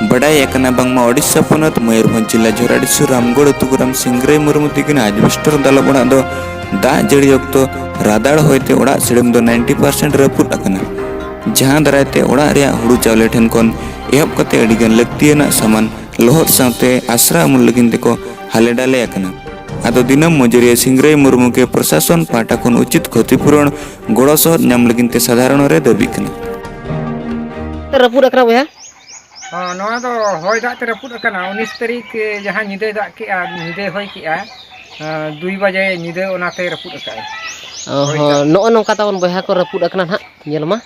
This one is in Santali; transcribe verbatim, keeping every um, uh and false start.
ᱵᱟᱰᱟᱭ ᱟᱠᱟᱱᱟ ᱵᱟᱝᱢᱟ ᱳᱰᱤᱥᱟ ᱯᱚᱱᱚᱛ ᱢᱚᱭᱩᱨᱵᱷᱚᱸᱡᱽ ᱡᱤᱞᱟ ᱡᱷᱚᱨᱟᱰᱤᱥᱩ ᱨᱟᱢᱜᱚᱲ ᱟᱹᱛᱩ ᱜᱨᱟᱢ ᱥᱤᱝᱨᱟᱹᱭ ᱢᱩᱨᱢᱩ ᱛᱤᱠᱤᱱᱟᱜ ᱟᱡᱵᱮᱥᱴᱚᱨ ᱫᱟᱞᱚᱵ ᱚᱲᱟᱜ ᱫᱚ ᱫᱟᱜ ᱡᱟᱹᱲᱤ ᱚᱠᱛᱚ ᱨᱟᱫᱟᱲ ᱦᱚᱭᱛᱮ ᱚᱲᱟᱜ ᱥᱤᱲᱤᱢ ᱫᱚ ninety percent ᱨᱟᱹᱯᱩᱫ ᱟᱠᱟᱱᱟ, ᱡᱟᱦᱟᱸ ᱫᱟᱨᱟᱭ ᱛᱮ ᱚᱲᱟᱜ ᱨᱮᱭᱟᱜ ᱦᱩᱲᱩ ᱪᱟᱣᱞᱮ ᱴᱷᱮᱱ ᱠᱷᱚᱱ ᱮᱦᱚᱵ ᱠᱟᱛᱮ ᱟᱹᱰᱤᱜᱟᱱ ᱞᱟᱹᱠᱛᱤᱭᱟᱱᱟᱜ ᱥᱟᱢᱟᱱ ᱞᱚᱦᱚᱫ ᱥᱟᱶᱛᱮ ᱟᱥᱨᱟ ᱩᱢᱩᱞ ᱞᱟᱹᱜᱤᱫ ᱛᱮᱠᱚ ᱦᱟᱞᱮ ᱰᱟᱞᱮ ᱟᱠᱟᱱᱟ᱾ ᱟᱫᱚ ᱫᱤᱱᱟᱹᱢ ᱢᱚᱡᱩᱨᱤᱭᱟᱹ ᱥᱤᱝᱨᱟᱹᱭ ᱢᱩᱨᱢᱩ ᱜᱮ ᱯᱨᱚᱥᱟᱥᱚᱱ ᱯᱟᱦᱴᱟ ᱠᱷᱚᱱ ᱩᱪᱤᱛ ᱠᱷᱚᱛᱤᱯᱩᱨᱚᱱ ᱜᱚᱲᱚ ᱥᱚᱦᱚᱫ ᱧᱟᱢ ᱞᱟᱹᱜᱤᱫ ᱛᱮ ᱥᱟᱫᱷᱟᱨᱚᱱ ᱨᱮ ᱫᱟᱹᱵᱤᱜ ᱠᱟᱱᱟ᱾ ᱨᱟᱹᱯᱩᱫ ᱟᱠᱟᱱᱟ ᱵᱚᱭᱦᱟ? ᱦᱚᱸ, ᱱᱚᱣᱟ ᱫᱚ ᱦᱚᱭ ᱫᱟᱜ ᱛᱮ ᱨᱟᱹᱯᱩᱫ ᱟᱠᱟᱱᱟ᱾ ᱩᱱᱤᱥ ᱛᱟᱹᱨᱤᱠᱷ ᱡᱟᱦᱟᱸ ᱧᱤᱫᱟᱹᱭ ᱫᱟᱜ ᱠᱮᱜᱼᱟ, ᱧᱤᱫᱟᱹᱭ ᱦᱚᱭ ᱠᱮᱜᱼᱟ, ᱟᱸ, ᱫᱩᱭ ᱵᱟᱡᱮ ᱧᱤᱫᱟᱹ ᱚᱱᱟᱛᱮ ᱨᱟᱹᱯᱩᱫ ᱟᱠᱟᱜᱼᱟᱭ᱾ ᱚ ᱦᱚᱸ, ᱱᱚᱜᱼᱚ ᱱᱚᱝᱠᱟ ᱛᱟᱵᱚᱱ ᱵᱚᱭᱦᱟ ᱠᱚ ᱨᱟᱹᱯᱩᱫ ᱟᱠᱟᱱᱟ ᱱᱟᱦᱟᱜ, ᱧᱮᱞ ᱢᱟ᱾